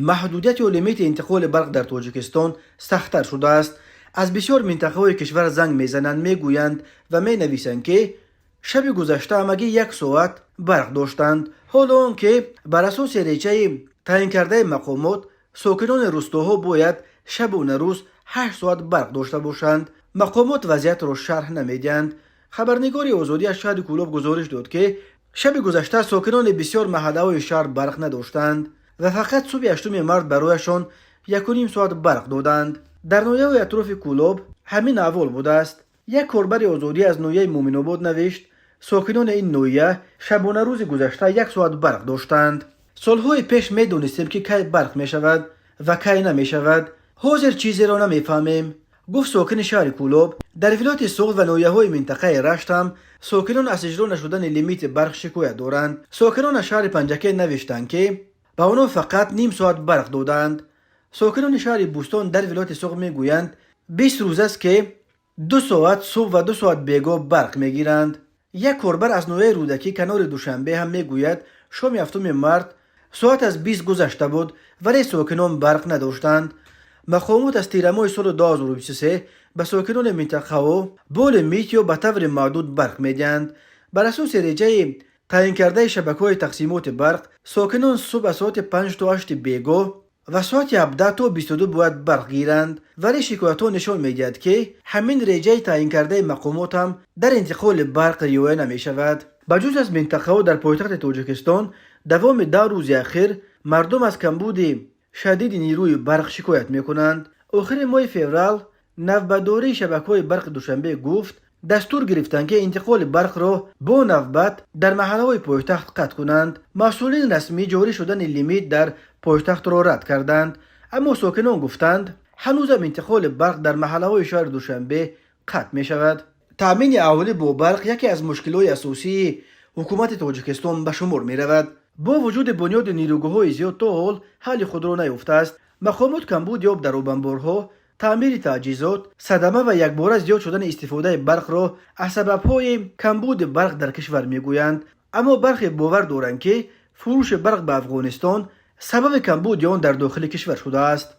Маҳдудият ё лимити интиқоли барқ дар Тоҷикистон сахттар шудааст. Аз бисёр минтақаҳои кишвар занг мезананд, мегӯянд ва менависанд, ки шаби гузашта ҳамагӣ 1 соат барқ доштанд, ҳоло он ки бар асоси реҷаи таъинкардаи мақомот сокинони рустоҳо бояд шабона рӯз 8 соат барқ дошта бошанд. Мақомот вазъиятро шарҳ намедиҳанд. Хабарнигори Озодӣ аз шаҳри Кӯлоб гузориш дод, ки шаби гузашта сокинони бисёр маҳаллаҳои шаҳр барқ надоштанд ва фақат субҳи 8 март барояшон 1,5 соат барқ доданд. Дар ноҳияҳои атрофи Кӯлоб ҳамин аҳвол будааст. Як корбари Озодӣ аз ноҳияи Муъминобод навишт: сокинони ин ноҳия шабонарӯзи гузашта 1 соат барқ доштанд. Солҳои пеш медонистем, ки кай барқ мешавад ва кай намешавад. Ҳозир чизеро намефаҳмем, гуфт сокини шаҳри Кӯлоб. Дар вилояти Суғд ва ноҳияҳои минтақаи Рашт ҳам сокинон аз иҷро нашудани лимити барқ шикоят доранд. Сокинон аз шаҳри Панҷакент навиштанд, ки ба онҳо фақат ним соат барқ доданд. Сокинони шаҳри Бӯстон дар вилояти Суғд мегӯянд, 20 рӯз аст, ки 2 соат субҳ ва 2 соат бегоҳ барқ мегиранд. Як корбар аз ноҳияи Рӯдакӣ, канори Душанбе, ҳам мегӯяд, шоми 7 март соат аз 20 гузашта буд, вале сокинон барқ надоштанд. Мақомот аз тирамоҳи соли 2023 ба сокинони минтақаҳо бо лимит ё ба таври маҳдуд барқ медиҳанд. Бар асоси реҷаи таъинкардаи шабакаҳои тақсимоти барқ, сокинон субҳ аз соати 5 то 8 бегоҳ ва соати 17 то 22 бояд барқ гиранд, вале шикоятҳо нишон медиҳад, ки ҳамин реҷаи таъинкардаи мақомот ҳам дар интиқоли барқ риоя намешавад. Ба ҷуз аз минтақаҳо, дар пойтахти Тоҷикистон давоми 10 рӯзи ахир мардум аз камбуди шадиди нерӯи барқ шикоят мекунанд. Охири моҳи феврал навбатдории шабакаҳои барқи Душанбе гуфт, дастур гирифтанд, ки интиқоли барқро бо навбат дар маҳаллаҳои пойтахт қатъ кунанд. Масъулини расмӣ ҷорӣ шудани лимит дар пойтахтро рад карданд, аммо сокинон гуфтанд, ҳанӯзам интиқоли барқ дар маҳаллаҳои шаҳри Душанбе қатъ мешавад. Таъмини аҳолӣ бо барқ яке аз мушкилҳои асосии ҳукумати Тоҷикистон ба шумор меравад. Бо вуҷуди бунёди нерӯгоҳҳои зиёд, то ҳол ҳалли худро наёфтааст. Мақомот камбуди об дар обанборҳо, таъмири таҷҳизот, садама ва якбора зиёд шудани истифодаи барқро аз сабабҳои камбуди барқ дар кишвар мегӯянд, аммо бархе бовар доранд, ки фурӯши барқ ба Афғонистон сабаби камбуди он дар дохили кишвар шудааст.